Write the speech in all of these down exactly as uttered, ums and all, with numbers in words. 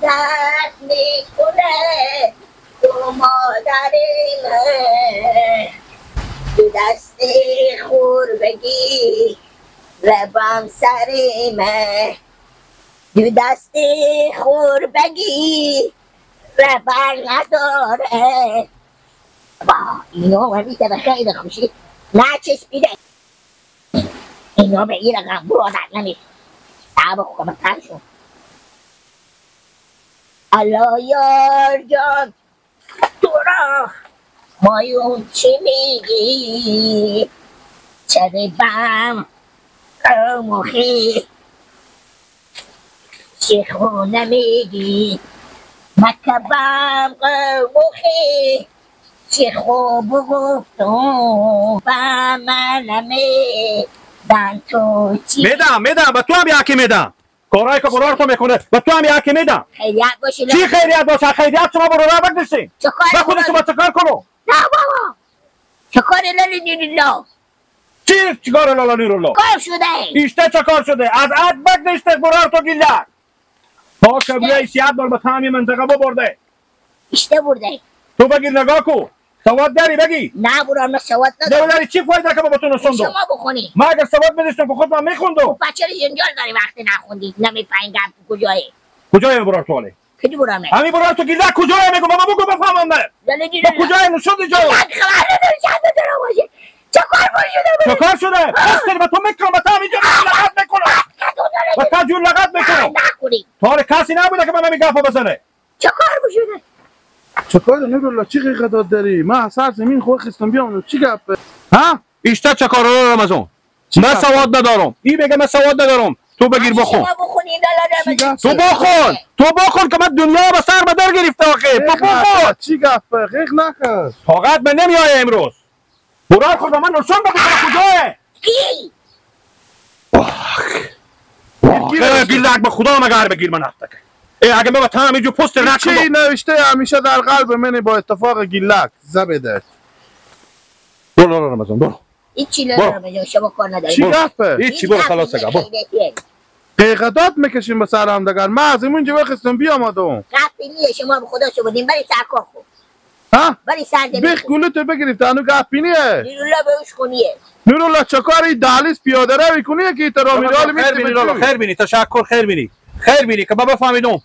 درد می‌کنه تو مادر من، دو دست خور بگی ربم سر من، دو دست خور بگی ربر نداره. با اینا ولی که خیلی خوشی نچسبیده. اینا به این رقم برو آدم نمیشه. صبر کن، کار شد. الله یار جان، تو را مایون چی می‌گی؟ چرا بم قومخی چی خو نمی‌گی؟ مکبم قومخی چی خو بگفتم، به من نمی‌دن تو چی؟ می‌دم، می‌دم، به تو هم یکی می‌دم. کارایی که برار تو می‌کنه، به تو هم یکی می‌دم. خیریت باشه. چی خیریت باشه؟ خیریت شما برو را بگذاشتین. چه کاری به خود برار؟ شما چه کار کنم؟ نه بابا. چه کاری لالا نورالله؟ چی چیکار لالا نورالله؟ کار شده. ایشته چه کار شده؟ از عد بگذاشته برار تو گیلک. تا که بله. بیای سیاد بار به تمام منطقه ببرده. ایشته برده. تو بگیر نگاه کو. سواد داری بگی؟ نه برار، من سواد ندارم. نه داری، چی فایده که ما به تو نشون دو؟ شما بخونی. من اگر سواد بداشتم که خود من می‌خوندم. خب پس چرا جنجال داری وقتی نخوندی؟ نمی‌فهمی گپ کجایه؟ کجایه برار تو حاله؟ کدی برار نه؟ همین برار تو گیلک کجایه می‌گم، بابا بگو بفهمم من. یعنی گیلک. با کجایه نشون دو جا؟ گیلک خبر نداری، چند تا داره باشه. چه کار باشه؟ چه کار شده؟ آه. دست به تو می‌کنم، به تو همینجا لغت می‌کنم. آه. به تو جور لغت می‌کنم. آه، نکنی. تو حال کسی نبوده که به من این گپا بزنه. چه کار بشده؟ چه کار نورالله، چی قیقدات داری؟ من از سر زمین خو خستم بیام، چی گپه؟ ها؟ ایشته چه کار لالا رمضان؟ چی من گپه؟ سواد ندارم. ای بگه من سواد ندارم. تو بگیر بخون. شما بخونید، لالا چی رمضان. گپه؟ تو بخون. تو بخون که من دنیا به سر به در گرفته آخه. تو قیق نکن. بخون. چی گپه؟ قیق نکن. طاقت من نمی‌آیه امروز. برار خو به من نشون بده که کجایه؟ کی؟ آخ. آخ، گیلک. گیلک به خدا مگر بگیر من هفته که. ای اگه من به تمام اینجور پست نکنم. چی نوشته همیشه در قلب منی با اتفاق گیلک زبده. برو لالا رمضان، برو. هیچی برو. لالا رمضان، شما کار نداری. چی گپه؟ هیچی، برو، خلاص گپ. قیقدات می‌کشیم به سر هم دگر. من از ایمون جو خستم بیامدم. گپی نیه، شما به خدا شو بدین، بری سر کار خو. ها؟ بری سر زمین بیخ خو. گلوتو بگرفت، انو گپی نیه. نورالله به اوش خونیه. نورالله چه کاری دهلیز پیاده روی کنی که ایترا می‌ری، حال خیر بینی، لالا، خیر بینی، تشکر، خیر بینی. خیر بینی که ما بفهمیدم.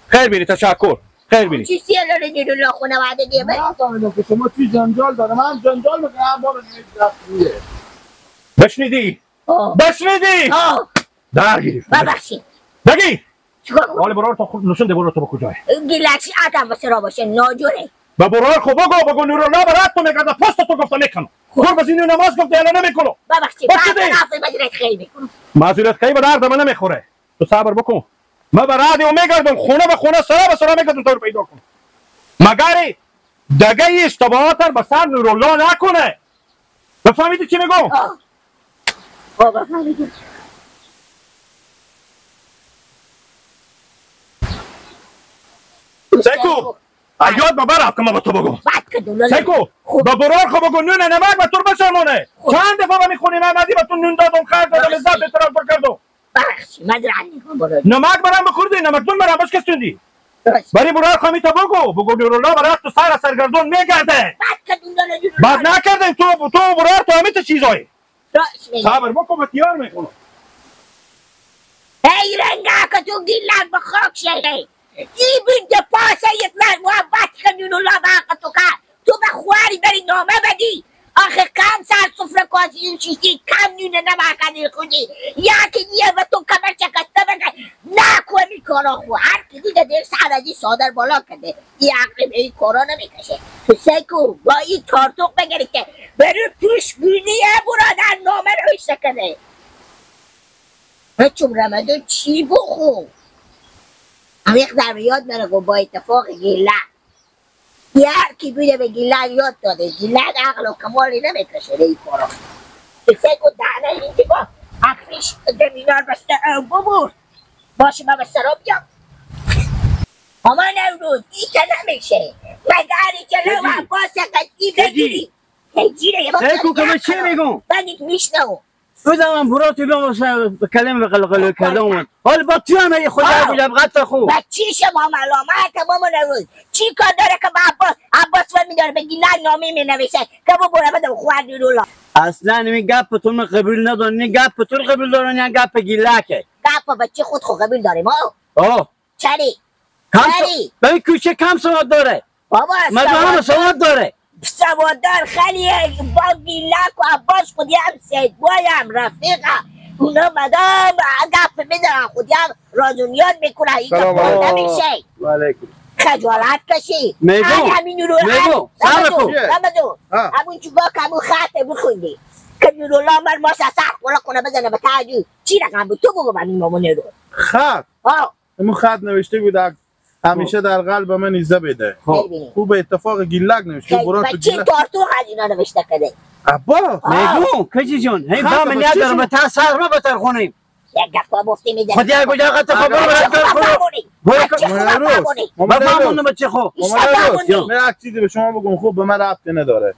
خیر بینی، تشکر. خیر بینی. چی سیه لالا نورالله خانواده دیه بری؟ نفهمیدم که شما چی جنجال داره. من جنجال می‌کنم، بابا، نمی‌دونم چیه. بشنیدی؟ آه. بشنیدی؟ آه. در گرفت. ببخشید. بگی. چیکار کنم؟ حال برار تو خود نشون ده، برار تو به کجای؟ گیلک آدم به سرا باشه، ناجوره. به برار خو بگو، بگو نورالله برات تو می‌گرده، پست تو گفته می‌کنم. خب. قرب از این نماز گفته، یعنی نمی‌کنم. ببخشید، بس معذرت، معذرت خواهی می‌کنم. معذرت خواهی به درد من نمی‌خوره. تو صبر بکن. من به راه دیو می‌گردم، خونه به خونه، سرا به سرا می‌گردم، تو رو پیدا کنم. مگر دگه ای اشتباهات به سر نورالله نکنه. بفهمیدی چی می‌گم؟ آه. آه، بفهمیدم. سیکو، یاد ببر که ما به تو بگم. بد که دلار. سیکو، خب. به برار خو بگو نون نمک به تو بشمونه. خب. چند دفعه به می خونی نمدی، به تو نون دادم، خرج دادم، خب. عزت احترام پر کردم. ببخشید، معذرت می‌خوام برار. نمک برام بخوردی، نمک دون برام بشکستوندی. درست. بری برار خو می تو بگو، بگو نورالله برات تو سر سرگردون می‌گرده. بد که دون داره، دون بد داره. نکردیم، تو، تو برار تو همه تو چیزایی. راست می‌گی. صبر بکن، من تیار می‌کنم. ای رنگا که تو گیلک به خاک شهی. ای بین که پاسه یک مرد محبت کنون و لاباق تو که تو به خواری بری نامه بدی. آخه کم سر سفره کاسی این شیشتی، کم نون نمک کنی خودی. یا که نیه به تو کمر شکسته بگه. نکنی کارا خو. هر کی دیگه دیر سر از این صادر بالا کرده. ای عقل به این کارا نمی‌کشه. تو سیکو با این تارتوق بگری که بری پیشگونی برادر نامه نوشته کنه. بچوم رمضان چی بخو؟ امیق در یاد نره گو با اتفاق گیلک. یه هر کی بیده به گیلک یاد داده. گیلک عقل و کمالی نمی‌کشه به این کارا. تو سیکو دهنه این که با افریش دمینار بسته او ببور. باشه، من به سرا بیام. ماما نوروز، ای که نمیشه. مگه اری که لو جدی. عباس قدی جدی. بگیری. هی جیره یه بار سیکو دیگه که من چی نکنم. می‌گم؟ من یک میشنوم. تو زمان برات ایلان واسه کلمه قلقلو کرده اومد. حال با تو هم ای خدا آه. کجا بغت خو. بچی شما ملامت بمونه روز. چی کار داره که با عباس، عباس فهمی داره به گیلک نامه می نوشه که بو بره بده خو عبدالله. اصلاً این گپ تو من قبول ندارم. این گپ تو قبول دارم یا گپ گیلکه؟ گپ بچی خود خو قبول داریم. آه. آه. چری؟ کم سو-، چری؟ به این کوچه کم سواد داره. بابا، مردم همه سواد سواد داره. سواد دار خیلی با گیلک و عباس خودی هم سید بای هم رفیقه. اونا مدام گپ می‌زنن، خودی هم راز و نیاز می‌کنن. این سلام گپ علیکم. نمیشه. و علیکم. خجالت کشی. میگو. همین رو میگو. هم-، سلام علیکم. همون جو-، همون جو با کمو خط بخوندی. که نورالله مر ما سر خورا کنه بزنه به تاجو. چی رقم بود؟ تو بگو من این مامونه رو. خط؟ آه. امو خط نوشته بود، اگ-، همیشه در قلب من ایزه بده. خب. خیلی. او به اتفاق گیلک نوشته، خیلی. برات و بچه گیلک. تارتو خط اینا نوشته کده. ابا. آه. میگو، کجی جون. هی خط با من بچه یاد دارم، شما. به تا سر رو بتر خونیم. یک گپ با مفتی می‌ده. خود یک گوجه آقا تو خبر آه. برات کار خونیم. برو بچه خود مهروز. بفهمونی. ماما بفهمونی نوروز. بچه خو. ماما نوروز. بفهمونی. من یک چیزی به شما بگم، خوب به من ربطی نداره.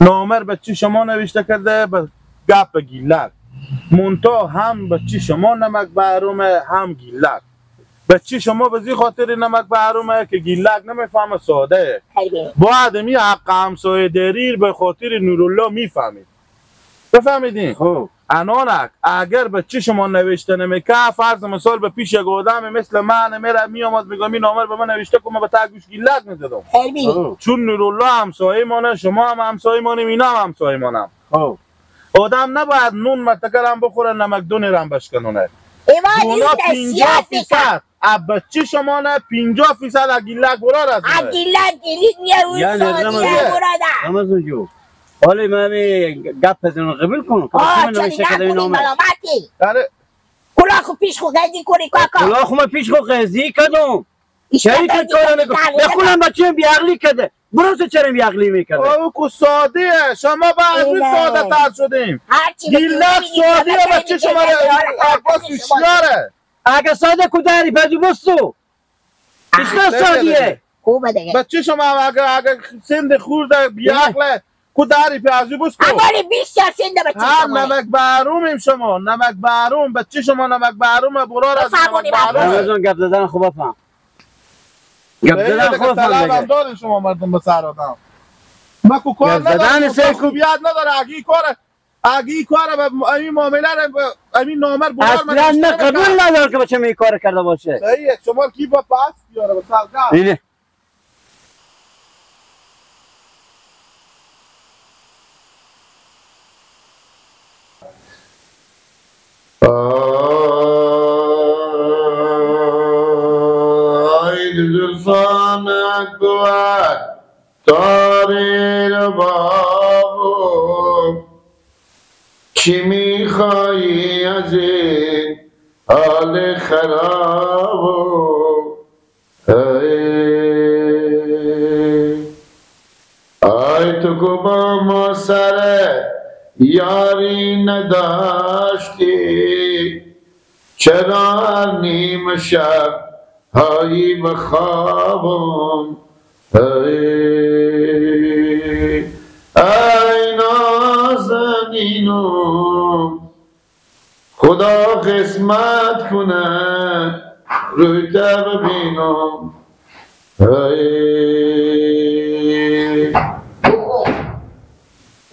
نامر بچه شما نوشته کرده، به گپ گیلک. مونتا هم بچه شما نمک بهرومه، هم گیلک. بچه شما به زی خاطر نمک بهرومه که گیلک نمیفهمه، ساده. خیلی. باید می حق همسایه داریر به خاطر نورالله میفهمید. بفهمیدین؟ خب. انانک، اگر بچه شما نوشته نمیکه، فرض مثال به پیش یک آدم مثل من میره میامد میگم این نامر به من نوشته کن، من به تا گوش گیلک می‌زدم. خیلی. آه. چون نورالله همسایه مانه، شما هم همسایه مانیم، اینا هم همسایه مانم. خب. آدم نباید نون متکر هم بخوره، نمک دونی رم بشکنونه. ایوان دونا این پنجاه درسیات فیصد. ا بچه شما نه، پنجاه فیصد ا گیلک برار از ا مه. گیلک گیلک نیه، اون یعنی سالی رمضان، برار. رمضان جو. حالی من همی گپ بزنم، قبول کنم که آه، بچه من چرا نوشته کردم این نکنی نامه. ملامتی؟ آره. کلا خو پیش خو قیزی کنی کاکا. کلا خو من پیش خو قیزی کردم. ایشته چری تو قیزی کار کنی نکن؟ کاکا. به خودم بچه بی‌عقلی کرده. برو تو چرا بی‌عقلی می‌کرده؟ او کو ساده ائه. شما با از این اینه. ساده تر شدیم. هرچی به گیلک تو می‌گی، ساده ائه، بچه شما ره. می‌گی، عباس شما. هوشیاره. اگه ساده کو دری پدو بستو. اشکال سادیه. خوبه دیگه. بچه شما هم اگه، اگه سند خورده، بی‌عقله، کو دری پدو بستو. اولی بیست سال سند بچه ها، شما. نمک بهرومیم شما، نمک بهروم، بچه شما نمک بهرومه، برار از بفهمونی نمک بهرومه. رمضان گپ زدن خوب بفهم. گپ زدن خوب بفهم طلب هم دیگه. دارین شما مردم به سر آدم. ما کو کار گپ زدن ندارم، سه کو. خوبیت نداره، اگه این کار اگه این کار به م-، این معامله رو به این نامر بوار من اصلاً نوشته نه، نمی‌کنم. قبول نداره که بچه می کار کرده باشه. صحیحه، شما کی با پس بیاره به سرگاه. اینه. آی دو زلفان اکبر. تاری ربابو، چی می‌خوایی از این حال خرابو؟ ای، آی تو کو با ما سر یاری نداشتی، چرا هر نیمه شب هایی به خوابم؟ ای، ای نازنینم، خدا قسمت کنه روی تو ببینم. ای. بخون.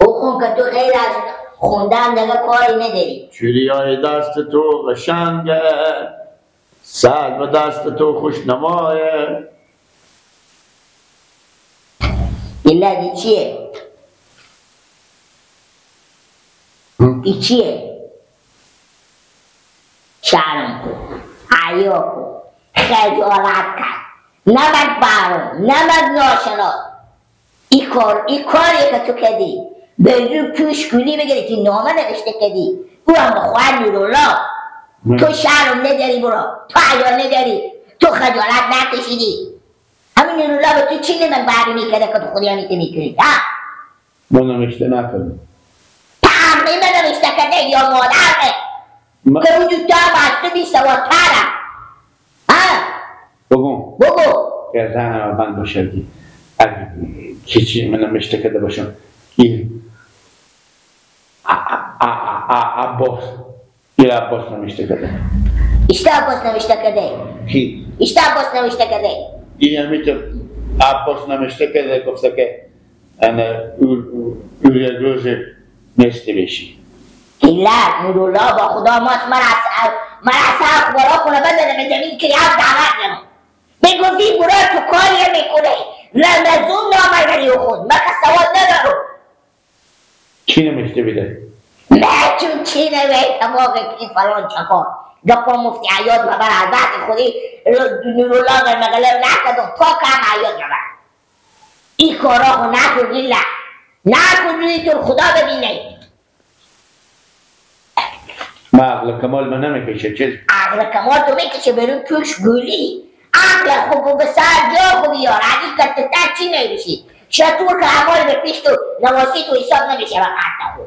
بخون که تو غیر از خوندن دیگه کاری نداری. چوریای دست تو قشنگه، سعد به دست تو خوشنمایه. ایله دی چیه؟ ای چیه؟ شرم کو، حیا کو، خجالت کن. نمک بهروم، نمک ناشناس. ای کار، ای کاری که تو کدی، به جو پوش گلی بگیری که نامه نوشته کدی، او هم خواه نورالله. تو شرم نداری برو، تو حیا نداری، تو خجالت نکشیدی. همین نورالله به تو چی نمک بهرومی کده که تو خودی همی تی می‌کنی؟ ها؟ ما نوشته نکردیم. تحریم نوشته کده یا مادر؟ ما که وجود تو هم از تو بی‌سوادتره. ها؟ بگو. بگو. گردن من بشردی. اگه کسی من نوشته کده باشم. این. آ، آ، آ، آ. ع-، عباس. ایره عباس نوشته کرده. ایشته عباس نوشته کرده. کی؟ ایشته عباس نوشته کرده. ای همیتر عباس نوشته کرده، گفته که انا او-، او-، اوریا گروز نسته بشی. ایله، نورالله با خدا ماست مرا س-، مرا سه اخبارا کنه بدنم زمین که یک دعوت نمو. بگفتی برا تو کاری می‌کنه. رمضان نامه بری خود. من که سواد ندارم. چی نوشته بیده؟ نه چون چی نوشته، ما گفتی فلان چکار. گپا مفتی عیاد مبر از وقت خودی نورالله در مقاله نکردم تا کم عیاد مبر. این کارا خو نکن، ایله. نکن، روی تو خدا ببینه. ما عقل کمال من نمیکشه، چیز. عقل کمال تو می‌کشه، برو پوش گولی. عقل خو بو به سر جا خو بیار. اگه کتتا چی نمی‌شی؟ شطور که اعمال به پیش تو نواسی تو حساب نمی‌شه و قطع خو.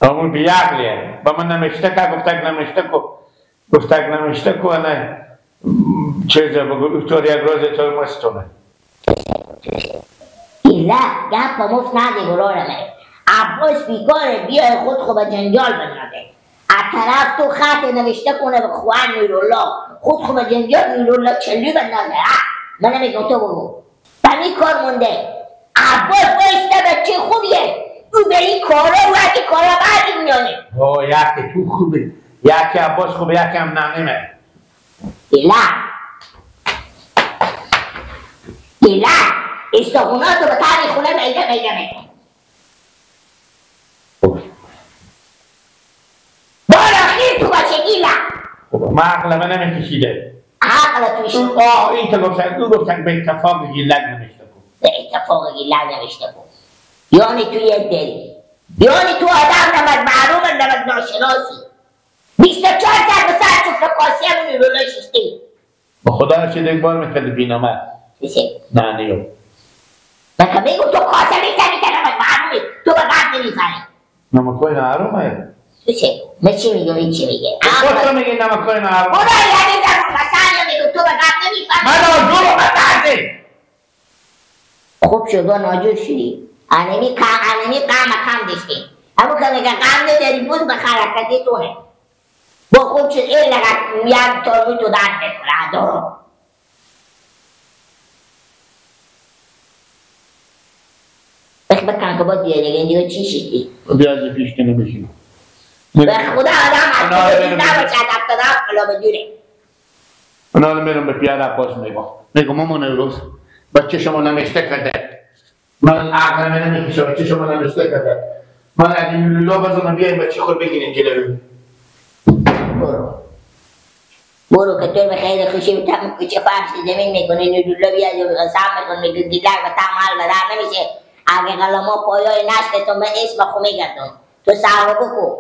همون بی‌عقلیه. با من نمشته که گفتک نمشته کو. گفتک نمشته کو، نه. چیزه بگو، تو یک روز تو مستونه. ایله، گپ مفت نده برارمه. عباس بیکاره، بیای خود خو به جنجال بندازه. ا طرف تو خط نوشته کنه به خوان نورالله. خود خو به جنجال نورالله چلی بندازه. ها؟ من می‌گم تو بگو. پمی کار مونده. عباس بایسته بچه خوبیه. او به این کارا و اگه کارا بعد میانه. آه، یکی تو خوبی. یکی عباس خوبه، یکی هم ننیمه. ایله. ایله. استخوناتو به تنی خونه میده میده میده. بار آخیر تو بچگی لا. خب، ما عقل من نمی‌کشیده. عقل تو ایشی. او، آه، این تو گفتن، او گفتن به اتفاق گیلک نوشته کن. به اتفاق گیلک نوشته کن. یعنی تو یک دری. یعنی تو آدم نمک محروم، نمک ناشناسی. بیست و چهار ساعت به ساعت تو فکاسی همونی رو نشستی. به خدا چی دیگه بار می‌کردی بینامه. چیسه؟ نه، نیو. من که می‌گم تو کاسه می‌زنی که نمک محرومی. تو به قدر نمی‌فهمی. نمک‌های نهرم هست. تو چه؟ من چی می‌گم، این چی می‌گه؟ تو چرا می‌گی نمک‌های نهرم؟ خدا یعنی در اون قسم یا می‌گم تو به قدر نمی‌فهمی. من آجور رو بتردیم. خوب شد، با ناجور شدی. انمی کم، انمی کم کم داشتیم. همون که می‌گه کم نداری، بود به خرکتی تونه. با خود شد، این لگت میان تا رو تو درد بکنه، دارم. بخ بکن که با دیگه، دیگه، دیگه چی شدی؟ بیا از پیش که نمی‌شیم. به خدا آدم از اونا رو پیش بینم. نباشه، از ابتدا حالا بدونه. اونا رو می‌رم به پیاده پاس می‌بام. می‌گم: «ماما نوروز، بچه شما نمیشته کرده.» من عقل من نمی‌کشه، بچه شما نمیشته کرده. من اگه لولا بزنم، بیاین بچه خود بگیرین جلوی. برو. برو که تو به خیر خوشی و تم کوچه فرش زمین می‌کنی، نورالله بیا جو قسم می‌کنه، میگه گیلک به تم حال بدر نمیشه. اگه قلما پایای نشته تو من اسم خو می‌گردم. تو صبر بکو.